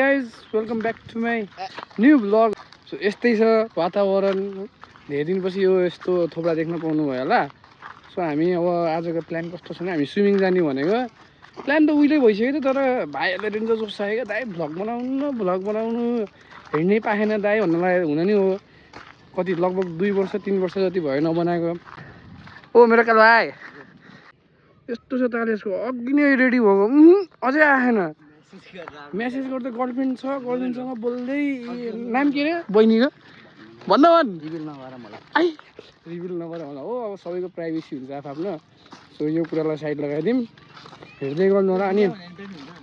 guys, welcome back to my new vlog. So यस्तै छ वातावरण धेरै दिनपछि यो यस्तो थोप्रा देख्न पाउनु भयो होला. सो हामी अब आजको प्लान कस्तो छ भने हामी स्विमिङ जाने भनेको प्लान त उहिले भइसक्यो तर भाइहरूले रेन्जर जोसायो दाइ भ्लग बनाउनु हेर्नै पाएन दाइ भन्नलाई हुन नि हो. कति लगभग 2 वर्ष 3 वर्ष जति भयो नबनाएको. ओ मेरो काल भाइ यस्तो छ ताले यसको अघि नै रेडी भएको अझै आएन. मेसेज गर्दा गर्लफ्रेन्ड छ गर्लफ्रेन्डसँग बोल्दै नाम के अरे बहिनीको भन्न रिभिल नगर मलाई रिभिल नगर होला हो. अब सबैको प्राइभेसी हुन्छ आफ्नो. सो यो कुरालाई साइड लगाइदिउँ हेर्दै गर्नु होला. अनि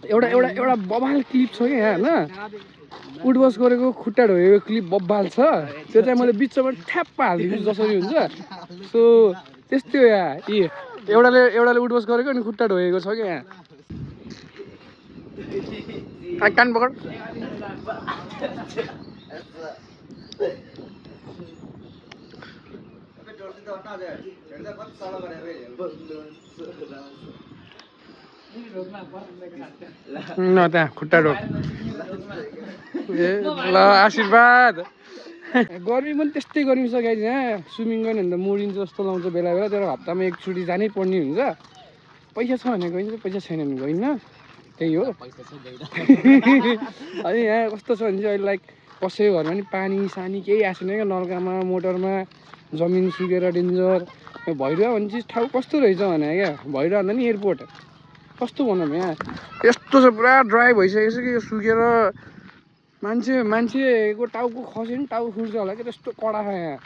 एउटा बबाल क्लिप छ कि यहाँ होइन उडवस गरेको खुट्टा ढोगेको क्लिप बब्बाल छ. त्यो चाहिँ मैले बिचमा ठ्याप्प हालिदिन्छु जसरी हुन्छ. सो त्यस्तै हो यहाँ एउटाले उडवस गरेको अनि खुट्टा ढोगेको छ कि यहाँ. कान पकड न त्यहाँ खुट्टा ढोक ल आशीर्वाद. गर्मी पनि त्यस्तै गर्मी छ गाइज. यहाँ स्विमिङ गर्ने भने त मोडिन्छ जस्तो लाउँछ बेला बेला. तर हप्तामा एकचोटि जानै पर्ने हुन्छ. पैसा छ भने गइन्छ पैसा छैन भने गइन्न. त्यही हो. अनि यहाँ कस्तो छ भने चाहिँ अहिले लाइक कसैको घरमा नि पानी सानी केही आएको छैन क्या. नलकामा मोटरमा जमिन सुकेर डेन्जर. भैरवा भन्ने चिज ठाउँ कस्तो रहेछ भने क्या भैरवा भन्दा नि एयरपोर्ट कस्तो भनौँ यहाँ यस्तो छ. पुरा ड्राई भइसकेको छ कि यो सुकेर मान्छेको टाउको खस्यो नि टाउको फुट्छ होला कि त्यस्तो कडा छ यहाँ.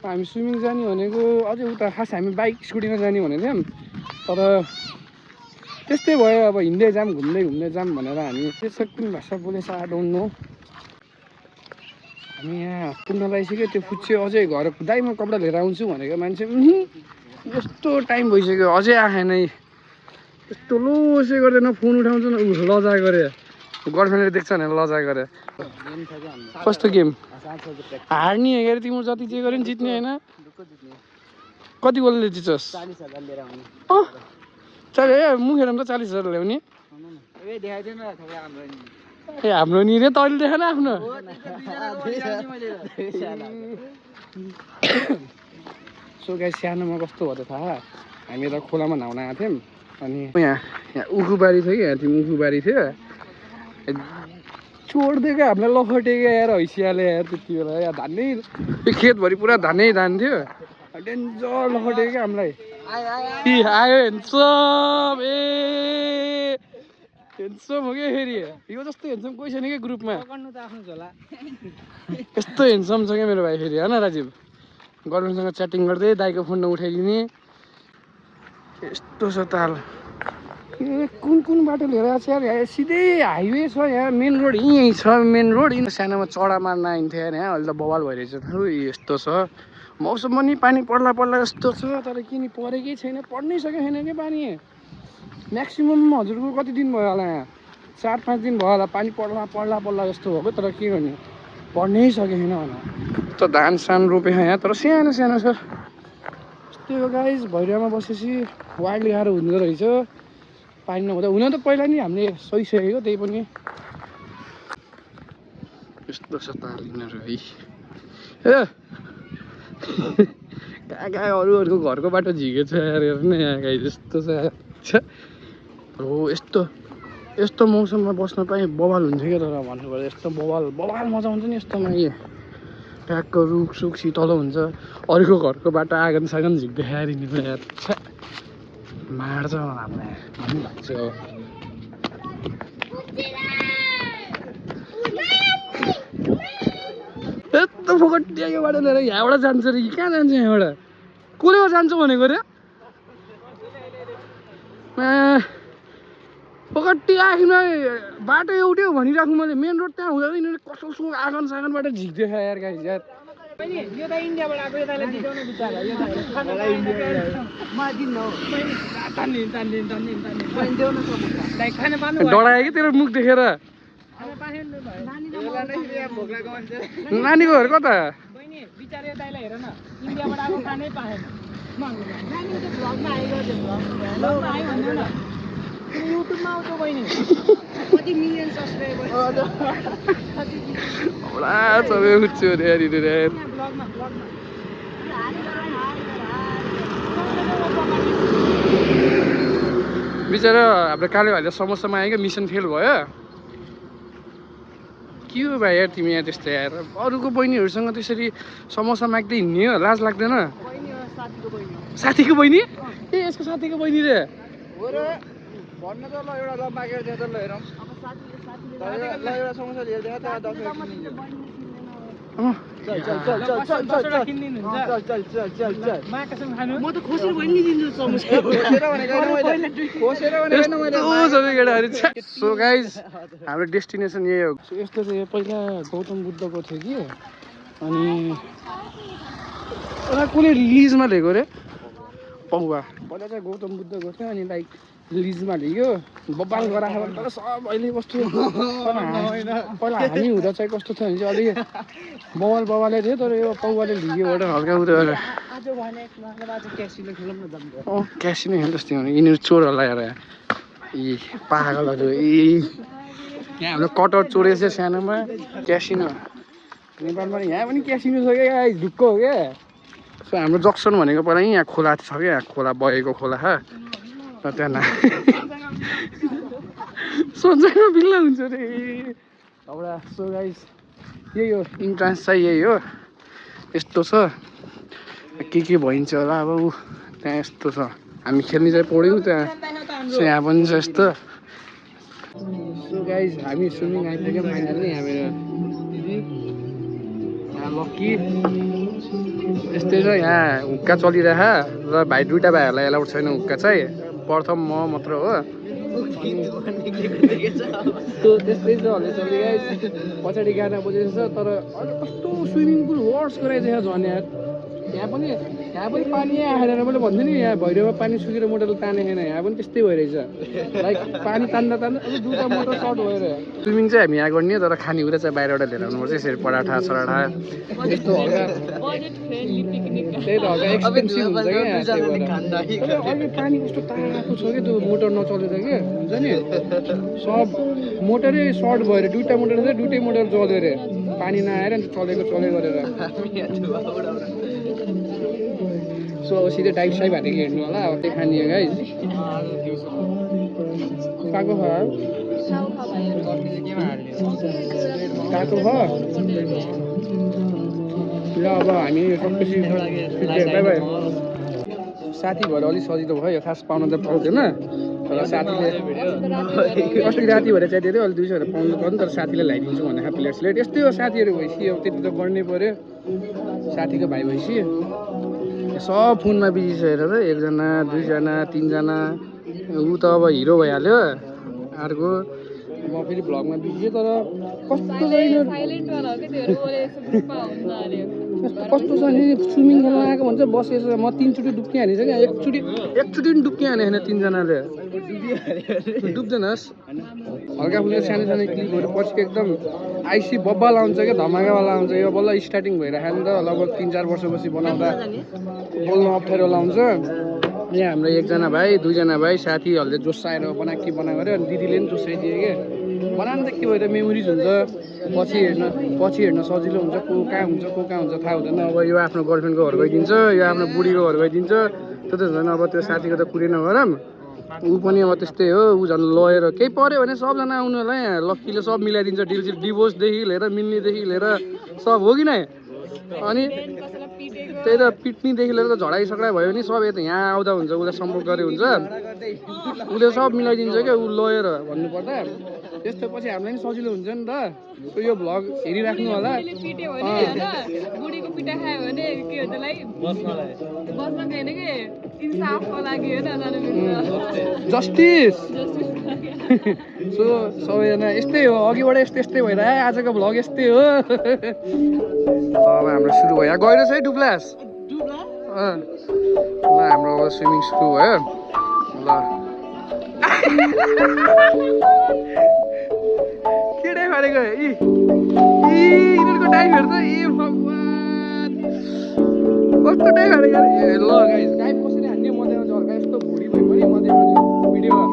हामी स्विमिङ जाने भनेको अझै उता खास हामी बाइक स्कुटीमा जाने भनेको थियौँ तर त्यस्तै भयो. अब हिँड्दै जाऊँ घुम्दै जाऊँ भनेर हामी त्यसो कुन भाषा बोलेछ आई डोन्ट नो. हामी यहाँ पुग्न लगाइसक्यो. त्यो फुच्चे अझै घर दाइ म कपडा लिएर आउँछु भनेको मान्छे यस्तो टाइम भइसक्यो अझै आएन. यस्तो लोसे गर्दैन फोन उठाउँछ न लजा गरे गर्लफ्रेन्डले देख्छ भने लजा गरे. कस्तो गेम हार्ने हेरेर तिम्रो जति जे गऱ्यो नि जित्ने होइन. कति गोलले जित्छस्? 40,000 लिएर आउने. चल ए मुखेर त 40,000 ल्याउने. ए हाम्रो नि रे तैँले देखेन आफ्नो. सो गाइस सानोमा कस्तो भयो त थाहा. हामी त खोलामा न्हाउन आएको थियौँ. अनि यहाँ उखुबारी थियो कि यहाँ थियो उखुबारी थियो. छोडिदियो क्या हामीलाई लखटेको यार हैसियाले यार. त्यति बेला यहाँ धानै खेतभरि पुरा धानै धान थियो. डेन्जर लखटेको क्या हामीलाई. आयो हेन्सम ए हेन्सम हो क्या फेरि. यो जस्तो हेन्सम कोही छैन क्या ग्रुपमा. यस्तो हेन्सम छ क्या मेरो भाइ फेरि होइन राजीव. गर्लफ्रेन्डसँग च्याटिङ गर्दै दाइको फोन नउठाइदिने यस्तो छ ताल. ए कुन बाटो लिएर आएको छ यार. सिधै हाइवे छ यहाँ मेन रोड यहीँ छ मेन रोड. सानोमा चढा मार्न आइन्थ्यो यार. यहाँ अहिले त बवाल भइरहेछ. यस्तो छ मौसम पनि पानी पर्ला जस्तो छ तर किन परेकै छैन. पर्नै सकेको छैन क्या पानी. म्याक्सिमम् हजुरको कति दिन भयो होला यहाँ 4-5 दिन भयो होला पानी पर्ला जस्तो भएको. तर के गर्ने पर्नै सकेको छैन होला. त धान सान रोपे यहाँ तर सानो छ. यस्तै हो गाइज. भैरवामा बसेपछि वाइल्ड गाह्रो हुँदो रहेछ पानी नहुँदा. हुन त पहिला नि हामीले सहिसकेको त्यही पनि. यस्तो छ तालिनहरू है. ए कहाँ अरूहरूको घरको बाटो झिकेको छ यार. हेर्नु यहाँ गाई यस्तो छ हो. यस्तो मौसममा बस्न पाएँ बवाल हुन्छ क्या. तर भन्नुपर्दा यस्तो बवाल मजा हुन्छ नि यस्तोमा. कि ट्याक्क रुख शीतल हुन्छ. अरूको घरको बाटो आँगन सागन झिक्दै खाइदिने पनि यार मार्छ हामीलाई भन्ने लाग्छ. यस्तो फोकटिएको बाटो लिएर यहाँबाट जान्छ अरे कि कहाँ जान्छ यहाँबाट कसले जान्छ भनेको अरे. फोकटी आखिरमा बाटो एउटै हो भनिराख्नु मैले. मेन रोड त्यहाँ हुँदा यिनीहरू कसो आँगन सागनबाट झिक्दै छ यार गाइस यार. यो त इन्डियाबाट आएको यताले जिताउन बिचारा. यो डरायो कि तेरो मुख देखेर. नानीको घर कता युट्युबमा आउँछ बहिनी कति मिलियन सब्स्क्राइबर पुरा सबै उठ्छु अरे यहाँनिर यार ब्लगमा बिचरा हाम्रो काले भाइले समोसामा आयो क्या मिसन फेल भयो के हो भाइ यार तिमी यहाँ त्यस्तो यार अरूको बहिनीहरूसँग त्यसरी समोसा माग्दै हिँड्ने हो लाज लाग्दैन साथीको बहिनी ए यसको साथीको बहिनी रे हो र भन्न त ल एउटा ल मागेर दिए त ल हेरौँ ल एउटा समोसा लिएर दिए त 10 म त खोसेर पनि नि दिन्छु समोसा खोसेर भनेको सबै केटाहरू सो गाइज हाम्रो डेस्टिनेसन यही हो यस्तो चाहिँ पहिला गौतम बुद्धको थियो कि अनि एउटा कसले लिजमा लिएको रे पौवा पहिला चाहिँ गौतम बुद्धको थियो अनि लाइक लिजमा लियो बब्बाल गराएको तर सब अहिले कस्तो पहिला हामी हुँदा चाहिँ कस्तो थियो भने चाहिँ अलिक बवालै थियो तर यो पौवाले लियो एउटा हल्का उयो गरेर क्यासिनो खेल्छ जस्तै हो यिनीहरू चोरहरूलाई हेर यी पागलहरू यहाँ हाम्रो कटआउट चोरेछ सानोमा क्यासिनो नेपालमा यहाँ पनि क्यासिनो छ क्या ढुक्क हो क्या सो हाम्रो जक्सन भनेको पहिला यहाँ खोला छ क्या खोला बगेको खोला र त्यहाँ सन्चैमा बिल्ला हुन्छ अरे एउटा सो गाइस यही हो इन्ट्रान्स चाहिँ यही हो यस्तो छ के भइन्छ होला अब त्यहाँ यस्तो छ हामी खेल्ने चाहिँ पढ्यौँ त्यहाँ सो यहाँ पनि छ यस्तो सो गाइस हामी स्विमिङ आइपुग्यौँ फाइनली हामीहरू यहाँ लक्की यस्तै छ यहाँ हुक्का चलिरह र भाइ दुइटा भाइहरूलाई एलाउड छैन हुक्का चाहिँ प्रथम म मात्र हो त्यस्तै छ हल्ले चल्दै गाइस पछाडि गाना बजेको छ तर अहिले कस्तो स्विमिङ पुल वर्स गराइदिएको छ झन् यहाँ पनि पानी आएर मैले भन्छु नि यहाँ भैरवमा पानी सुकेर मोटर तानेको छैन यहाँ पनि त्यस्तै भइरहेछ लाइक पानी तान्दा अब दुईवटा मोटर सर्ट भएर स्विमिङ चाहिँ हामी यहाँ गर्ने तर खानेकुरा चाहिँ बाहिरबाट लिएर आउनुपर्छ यसरी पराठा सराठा यस्तो हल्का त्यही त हल्का एक्सपेन्सिभ हुन्छ क्या अहिले पानी कस्तो तातो छ क्या त्यो मोटर नचलेर क्या हुन्छ नि सब मोटरै सर्ट भएर दुईवटा मोटर छ दुइटै मोटर जल्यो अरे पानी नआएर नि चलेको गरेर सो अब सिधै डाइभ साइभ हालेको हेर्नु होला अब त्यही खाने हो गाइस काको ख काको ख ल अब हामी सकेपछि बाई बाई साथी भएर अलिक सजिलो भयो यो खास पाउन त पाउँदैन तर साथीले अस्ति राति भएर चाहिँ धेरै अलिक 200 पाउनु पर्यो तर साथीले ल्याइदिन्छु भनेको प्लेट्सले यस्तै हो साथीहरू भएपछि अब त्यति त गर्नै पऱ्यो साथीको भाइ भएपछि सब फोनमा बिजी छ हेर त एकजना दुईजना तिनजना ऊ त अब हिरो भइहाल्यो अर्को म फेरि भ्लगमा बिजी तर कस्तो कस्तो छ नि स्विमिङ खेल्न आएको भन्छ बसेछ म 3 चोटि डुब्की हानेछ क्या एकचोटि पनि डुब्की हाने होइन 3 जनाले डुब्दैनस् हल्का फुल्का सानो सानो क्लिपहरू पछि एकदम आइसी बब्बा लाउँछ क्या धमाकावाला आउँछ यो बल्ल स्टार्टिङ भइरहेको नि त लगभग 3-4 वर्षपछि बनाउँदा बोल्न अप्ठ्यारो लाउँछ यहाँ हाम्रो एकजना भाइ दुईजना भाइ साथीहरूले जोसाएर बना गऱ्यो अनि दिदीले पनि जोसाइदियो क्या बनाउनु त के भयो त मेमोरिज हुन्छ पछि हेर्न सजिलो हुन्छ को कहाँ हुन्छ थाहा हुँदैन अब यो आफ्नो गर्लफ्रेन्डको घर गइदिन्छ यो आफ्नो बुढीको घर गइदिन्छ त्यो त झन् अब त्यो साथीको त कुरै नगरौँ ऊ पनि अब त्यस्तै हो ऊ झन् लएर केही पऱ्यो भने सबजना आउनु होला यहाँ लक्कीले सब मिलाइदिन्छ डिभोर्सदेखि लिएर मिल्नेदेखि लिएर सब हो कि नै अनि त्यही त पिट्नीदेखि लिएर त झडाइसक्राइ भयो भने सब यता यहाँ आउँदा हुन्छ उसलाई सम्पर्क गरे हुन्छ उसले सब मिलाइदिन्छ क्या ऊ लयर भन्नुपर्दा त्यस्तो पछि हामीलाई पनि सजिलो हुन्छ नि त यो भ्लग हेरिराख्नु होला जस्टिस सो सबैजना यस्तै हो अघिबाट यस्तै भइरह्यो आजको भ्लग यस्तै हो अब हाम्रो सुरु भयो गएर चाहिँ डुब्लास ल हाम्रो अब स्विमिङ सुरु भयो ल के डाइभ हालेको यिनीहरूको डाइभ हेर्छ भगवान् कस्तो डाइभ हालेको ल गाइस डाइभ कसरी हान्ने म देखाउँछु हल्का यस्तो भुँडी भयो पनि म देखाउँछु भिडियोमा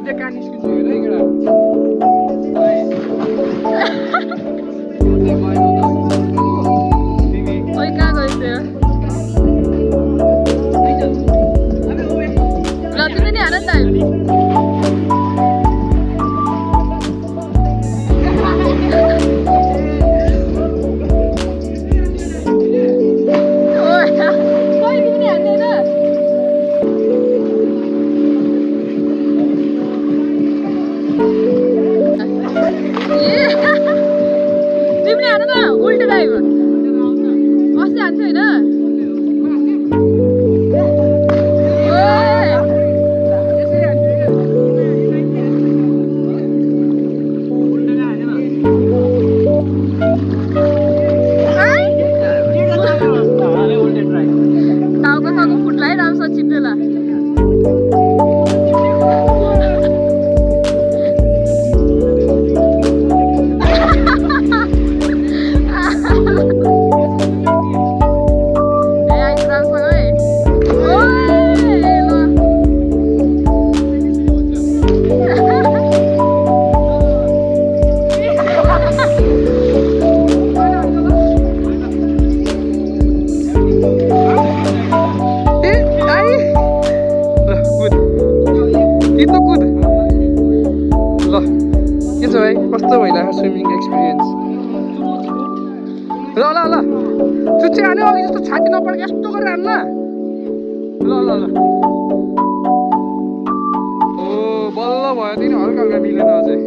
दुईटा कान निस्किन्छ हेर है केटा ओइ कहाँ गइस त्यो ल तिमी नि हान नि उल्टो टाइम अस्ति हान्थ्यो होइन टाउको साउको फुट्ला है राम्रोसँग चिप्लेला कस्तो भइरहेको स्विमिङ एक्सपिरियन्स ल ल ल चुच्चे हान्यो अघि जस्तो छाती नपड्के यस्तो गरेर हान्न ल ल ल ओ बल्ल भयो तिनी हल्का हल्का मिलेन अझै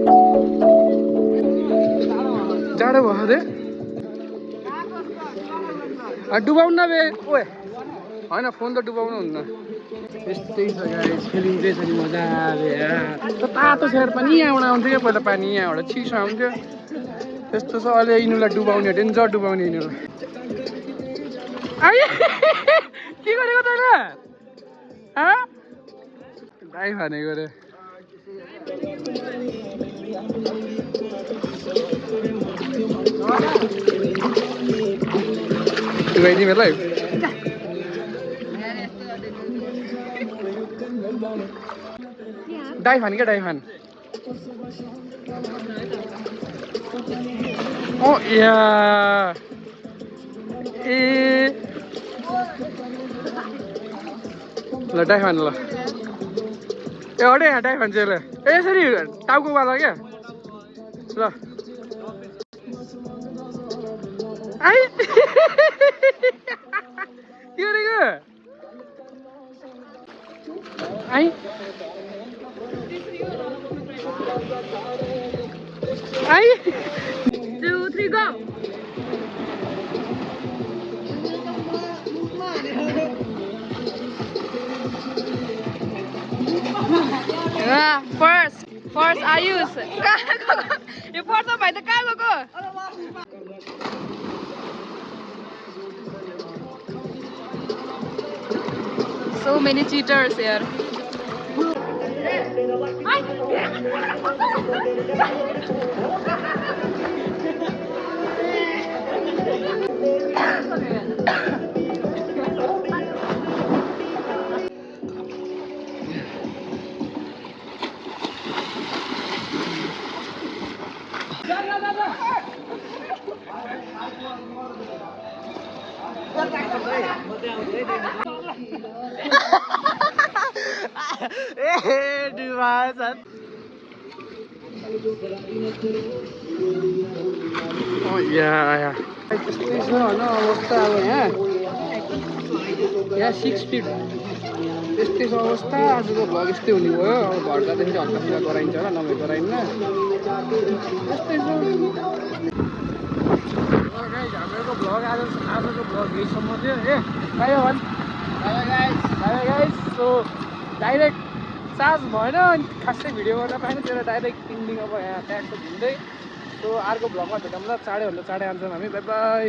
जाडो भयो अरे डुबाउनु बे ओए होइन फोन त डुबाउनु हुन्न यस्तै छ गाइस खेलिँदै छ नि मजाले तातो सेयर पनि यहाँबाट आउँथ्यो क्या पहिला पानी यहाँबाट चिसो आउँथ्यो त्यस्तो छ अहिले यिनीहरूलाई डुबाउने डेन्जर डुबाउने यिनीहरूलाई के गरेको तैँले गाई भनेको रे तिमीहरूलाई डाइफान क्या डाइफान ओ या ए ल डाइफान ल ए अडे यहाँ डाइफान चाहिँ ल ए यसरी टाउकोवाला क्या ल आई के गरेको I I 2, 3 go first Ayush यो पर्छ भाइ त कहाँ गएको so many cheaters here Oh yeah. त्यस्तै छ होइन अवस्था अब यहाँ 6 फिट त्यस्तै छ अवस्था आजको भ्लग यस्तै हुने भयो अब घर जाँदाखेरि हल्का फुल्का गराइन्छ होला नभए गराइन्न त्यस्तै छ हाम्रो भ्लग आजको भ्लग यहीसम्म थियो ए बाई भन् by guys so direct charge भएन अनि खासै भिडियो गर्न पाएन त्यसलाई डाइरेक्ट इन्डिङ अब यहाँ ट्यागको झुन्दै सो अर्को भ्लगमा भेटौँ ल चाँडै भन्दा चाँडै आउँछौँ हामी बाई बाई